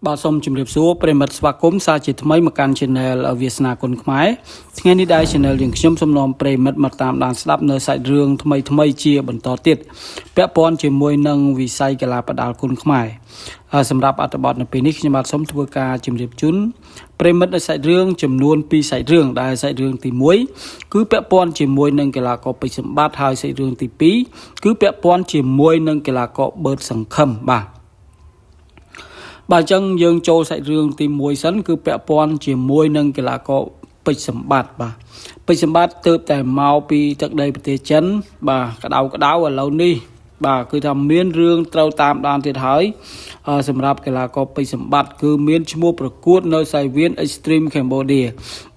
បាទសូមជម្រាបសួរប្រិយមិត្តស្វាគមន៍សាជាថ្មីមកកាន់ Channel វាសនាគុណខ្មែរថ្ងៃនេះដែរ Channel យើងខ្ញុំសូមនាំប្រិយមិត្តមកតាមដានស្ដាប់នៅសាច់រឿងថ្មីថ្មីជាបន្តទៀតពាក់ព័ន្ធជាមួយនឹងវិស័យកីឡាប្រដាល់គុណខ្មែរហើយសម្រាប់អត្ថបទនៅពេលនេះខ្ញុំបាទសូមធ្វើការជម្រាបជូនប្រិយមិត្តនៅសាច់រឿងចំនួន2សាច់រឿងដែលសាច់រឿងទី1គឺពាក់ព័ន្ធជាមួយនឹងកីឡាករពេជ្រសម្បត្តិហើយសាច់រឿងទី2គឺពាក់ព័ន្ធជាមួយនឹងកីឡាករបឺតសង្ឃឹមបាទ បាទអញ្ចឹងយើងចូលសាច់រឿងទី1សិនគឺពាក់ព័ន្ធជាមួយនឹងកីឡាករពេជ្រសម្បត្តិបាទពេជ្រសម្បត្តិទើបតែមកពីទឹកដីប្រទេសចិនបាទក្តៅក្តៅឥឡូវនេះបាទគឺថាមានរឿងត្រូវតាមដានទៀតហើយសម្រាប់កីឡាករពេជ្រសម្បត្តិគឺមានឈ្មោះប្រកួតនៅសៃវៀន Extreme Cambodia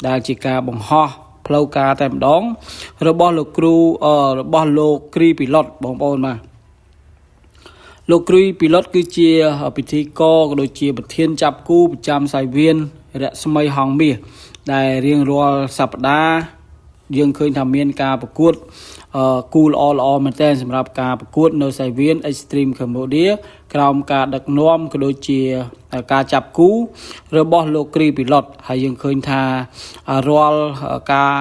ដែលជាការបង្ហោះផ្លូវការតែម្ដង របស់លោកគ្រូរបស់លោកគ្រីពីឡុតបងប្អូនបាទ លោកគ្រីពីឡុតគឺជាពិធីករក៏ដូចជាប្រធានចាប់គូប្រចាំសៃវៀនរស្មីហងមាសដែលរៀងរាល់សប្តាហ៍យើងឃើញថាមានការប្រកួតគូល្អល្អមែនទែនសម្រាប់ការប្រកួតនៅសៃវៀន Extreme Cambodia ក្រោមការដឹកនាំក៏ដូចជាការចាប់គូរបស់លោកគ្រីពីឡុតហើយយើងឃើញថារាល់ការ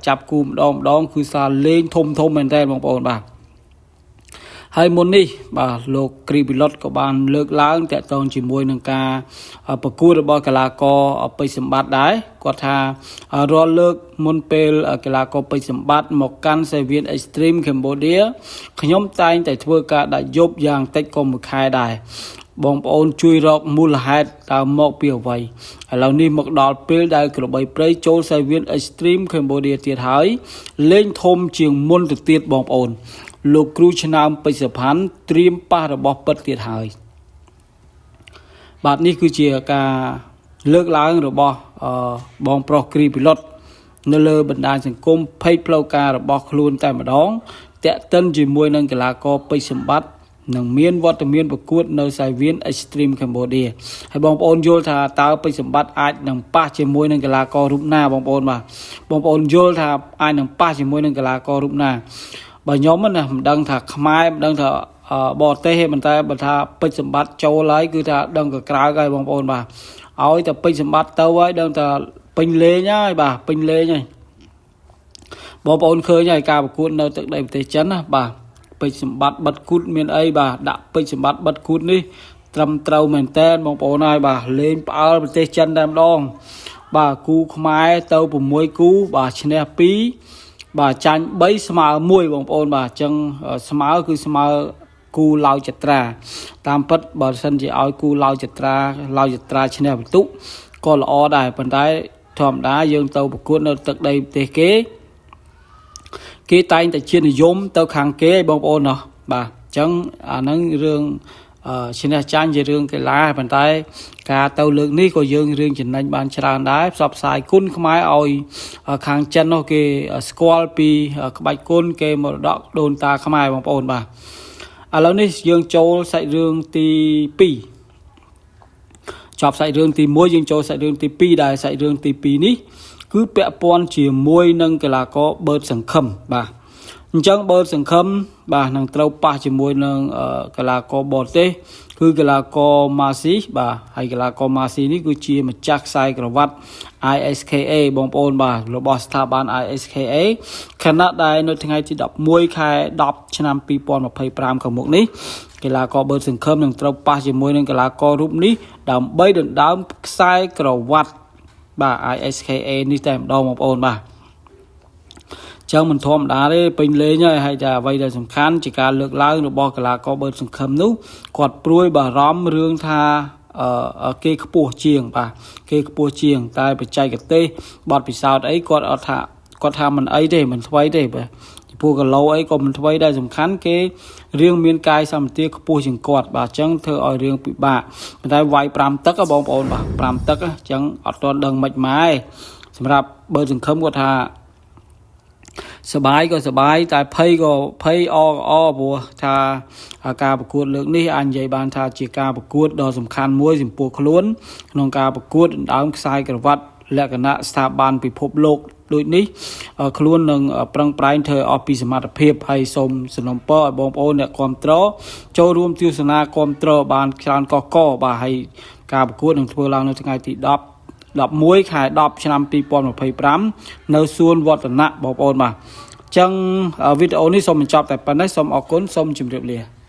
ចាប់គូម្ដងម្ដងគឺសារលេងធំធំមែនទែនបងប្អូនបាទ ហើយមុននេះបាទលោកគ្រីពីឡុតក៏បានលើកឡើងតាក់ទងជាមួយនឹងការប្រកួតរបស់កីឡាករពេជ្រសម្បត្តិដែរគាត់ថារាល់លើកមុនពេលកីឡាករពេជ្រសម្បត្តិមកកាន់សៃវៀន Extreme Cambodia ខ្ញុំតែងតែធ្វើការដាក់យប់យ៉ាងតិចក៏មួយខែដែរបងប្អូនជួយរកមូលហេតុតើមកពីអ្វីឥឡូវនេះមកដល់ពេលដែលក្របីព្រៃចូលសៃវៀន Extreme Cambodia ទៀតហើយលេងធំជាងមុនទៅទៀតបងប្អូន លោកគ្រូឆ្នើមពេជ្រសុផាន់ត្រៀមប៉ះរបស់ពិតទៀតហើយបាទនេះគឺជាការលើកឡើងរបស់បងប្រុសគ្រីពីឡុតនៅលើបណ្ដាញសង្គម page ផ្លូវការរបស់ខ្លួនតែម្ដងតាក់ទិនជាមួយនឹងកីឡាករពេជ្រសម្បត្តិនឹងមានវត្តមានប្រកួតនៅសៃវៀន Extreme Cambodia ហើយបងប្អូនយល់ថាតើពេជ្រសម្បត្តិអាចនឹងប៉ះជាមួយនឹងកីឡាកររូបណាបងប្អូនបាទបងប្អូនយល់ថាអាចនឹងប៉ះជាមួយនឹងកីឡាកររូបណាបើខ្ញុំណាមិនដឹងថាខ្មែរមិនដឹងថាបរទេសទេប៉ុន្តែបើថាពេជ្រសម្បត្តិចូលហើយគឺថាដឹងក៏ក្រើកហើយបងប្អូនបាទឲ្យតែពេជ្រសម្បត្តិទៅហើយដឹងថាពេញលេងហើយបាទពេញលេងហើយបងប្អូនឃើញហើយការប្រកួតនៅទឹកដីប្រទេសចិនណាបាទពេជ្រសម្បត្តិបិទគូតមានអីបាទដាក់ពេជ្រសម្បត្តិបិទគូតនេះត្រឹមត្រូវមែនតើបងប្អូនហើយបាទលេងផ្អើលប្រទេសចិនតែម្ដងបាទគូខ្មែរទៅ6គូបាទឈ្នះ2បាទចាញ់3ស្មើ1បងប្អូនបាទអញ្ចឹងស្មើគឺស្មើគូឡាវចត្រាតាមពិតបើសិនជាឲ្យគូឡាវចត្រាឡាវចត្រាឈ្នះបន្ទុកក៏ល្អដែរប៉ុន្តែធម្មតាយើងទៅប្រកួតនៅទឹកដីប្រទេសគេគេតែងតែជានិយមទៅខាងគេបងប្អូនណោះបាទអញ្ចឹងអាហ្នឹងរឿងឈ្នះចាញ់ជារឿងកីឡាប៉ុន្តែការទៅលើកនេះក៏យើងរឿងចំណេញបានច្រើនដែរផ្សព្វផ្សាយគុណខ្មែរឲ្យខាងចិននោះគេស្គាល់ពីក្បាច់គុណគេមរតកដូនតាខ្មែរបងប្អូនបាទឥឡូវនេះយើងចូលសាច់រឿងទី2ចប់សាច់រឿងទី1យើងចូលសាច់រឿងទី2ដែលសាច់រឿងទី2នេះគឺពាក់ព័ន្ធជាមួយនឹងកីឡាករបឺតសង្ឃឹមបាទអញ្ចឹងបឺតសង្ឃឹមបាទនឹងត្រូវប៉ះជាមួយនឹងកីឡាករបរទេសគឺកីឡាករម៉ាស៊ីបាទហើយកីឡាករម៉ាស៊ីនេះគឺជាម្ចាស់ខ្សែក្រវ៉ាត់ ISKA បងប្អូនបាទរបស់ស្ថាប័ន ISKA ខណៈដែលនៅថ្ងៃទី11ខែ10ឆ្នាំ2025ខាងមុខនេះកីឡាករបឺតសង្ឃឹមនឹងត្រូវប៉ះជាមួយនឹងកីឡាកររូបនេះដើម្បីដណ្ដើមខ្សែក្រវ៉ាត់បាទ ISKA នេះតែម្ដងបងប្អូនបាទចឹងមិនធម្មតាទេពេញលេងហើយហើយតែអ្វីដែលសំខាន់ជាការលើកឡើងរបស់កីឡាករបឺតសង្ឃឹមនោះគាត់ព្រួយបារម្ភរឿងថាគេខ្ពស់ជាងបាទគេខ្ពស់ជាង តែបច្ចេកទេសបទពិសោធន៍អីគាត់អត់ថាគាត់ថាមិនអីទេមិនថ្វីទេបាទចំពោះគីឡូអីក៏មិនថ្វីដែរសំខាន់គេរឿងមានកាយសម្បទាខ្ពស់ជាងគាត់បាទអញ្ចឹងធ្វើឲ្យរឿងពិបាកប៉ុន្តែវាយ5ទឹកបងប្អូនបាទ5ទឹកអញ្ចឹងអត់ទាន់ដឹងមិនម៉ែសម្រាប់បើសង្ឃឹមគាត់ថាសបាយក៏សបាយតែភ័យក៏ភ័យអក៏អព្រោះថាការប្រកួតលើកនេះអាចនិយាយបានថាជាការប្រកួតដ៏សំខាន់មួយចំពោះខ្លួនក្នុងការប្រកួតដណ្ដើមខ្សែក្រវ៉ាត់លក្ខណៈស្ថាប័នពិភពលោកដូចនេះខ្លួននឹងប្រឹងប្រែងធ្វើអស់ពីសមត្ថភាពហើយសូមសំណូមពរឲ្យបងប្អូនអ្នកគ្រប់គ្រងចូលរួមទស្សនាគ្រប់គ្រងបានច្រើនកកកបាទហើយ ការប្រកួតនឹងធ្វើឡើងនៅថ្ងៃទី10 11ខែ10ឆ្នាំ2025នៅសួនវឌ្ឍនៈបងប្អូនបាទអញ្ចឹងវីដេអូនេះសូមបញ្ចប់តែប៉ុណ្ណេះសូមអរគុណសូមជម្រាបលា។